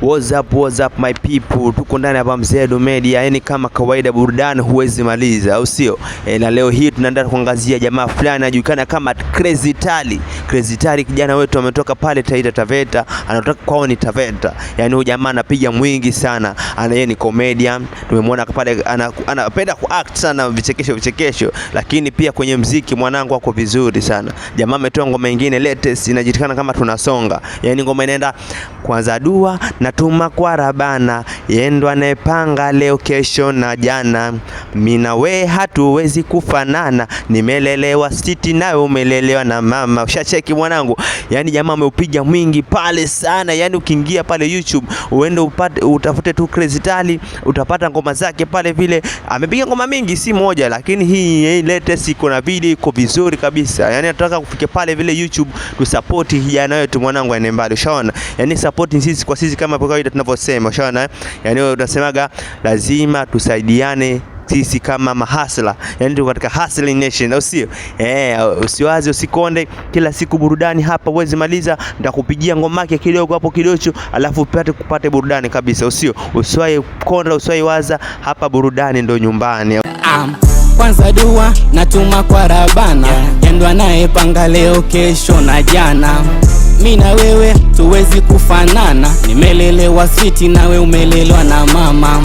What's up, what's up my people, tuko ndani hapa Mzee Edu Media, yani kama kawaida burudani huwezi maliza, au sio? Na leo hii tunaenda kuangazia jamaa fulani anajulikana kama Crazy Tali. Crazy Tali kijana wetu ametoka pale Taita Taveta, anatoka kwao ni Taveta. Yani huyu jamaa anapiga mwingi sana, ana yeye ni comedian, tumemwona pale anapenda kuact sana vichekesho vichekesho, lakini pia kwenye mziki mwanangu ako vizuri sana. Jamaa ametoa ngoma nyingine latest inajulikana kama Tunasonga, yani ngoma inaenda kwanza dua natuma kwa Rabana, yendo anayepanga leo kesho na jana, mina we hatuwezi kufanana, nimelelewa city nawe umelelewa na mama. Ushacheki mwanangu, yani jamaa ameupiga mwingi pale sana, yani ukiingia pale YouTube uende upate utafute tu Crazy Tali utapata ngoma zake pale vile. Amepiga ngoma mingi, si moja, lakini hii latest iko na video iko vizuri kabisa. Yani nataka kufika pale vile YouTube tu support kijana wetu mwanangu aende mbali, ushaona? Yani support sisi kwa sisi kama kawaida tunavyosema, ushaona? Yani unasemaga lazima tusaidiane sisi kama mahasla, yani tuko katika hustling nation, au sio? Usiwaze usikonde, kila siku burudani hapa huwezi maliza. Nitakupigia ngoma yake kidogo hapo kidocho, alafu upate kupate burudani kabisa, usio usiwahi konda, usiwahi waza, hapa burudani ndo nyumbani. Kwanza dua natuma kwa Rabana, yendo anayepanga leo kesho na jana. Mi na wewe tuwezi kufanana, nimelelewa city nawe umelelewa na mama.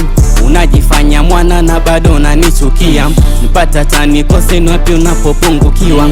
Unajifanya mwana na bado unanichukia, nipata tanikose ni wapi unapopungukiwa.